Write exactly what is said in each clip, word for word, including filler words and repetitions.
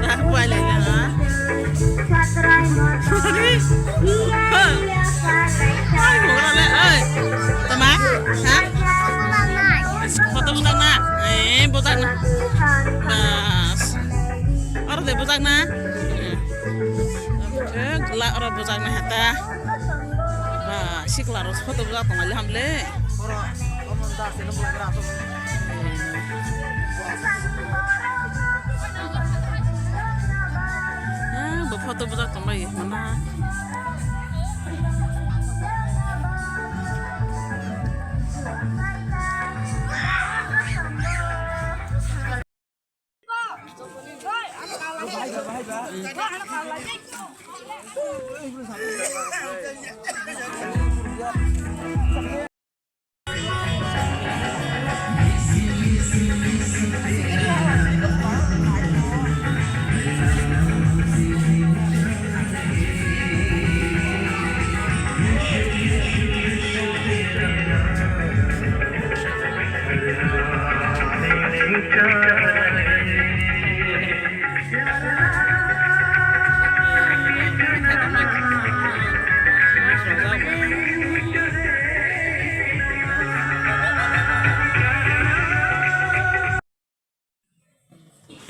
Tang pailai na, ha? Ai, bugra le, ai. Tama? Ha? Photo bujak na? Eh, bujak na. Bas. Oro de bujak na? Eh, la oro bujak na hata. Ba, sikla ro photo bujak tong le ham le. Ah, bo photo bujak tong bai mana.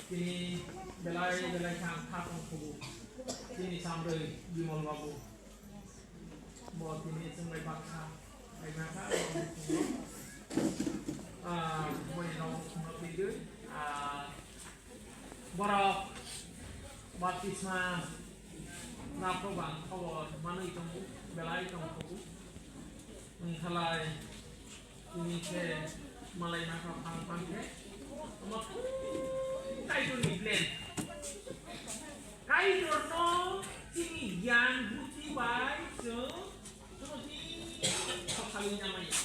Tini belai belai khe ang kha tong khubu. Tini samrwi Bimal babu. Bo tini chwng bai baksa bai baksa. Ah, boni rok khumno twiwi. Ah, borok baptisma napro bang khobor manwi tongo, belai tong khubu. Wngkhalai Tini khe malai masa phang phang khe omo Kaitorni plan. Kaitorno chini giyan buddhi bai chwng chwng tini kok salwi namaya.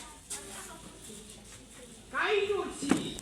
Kaitor chini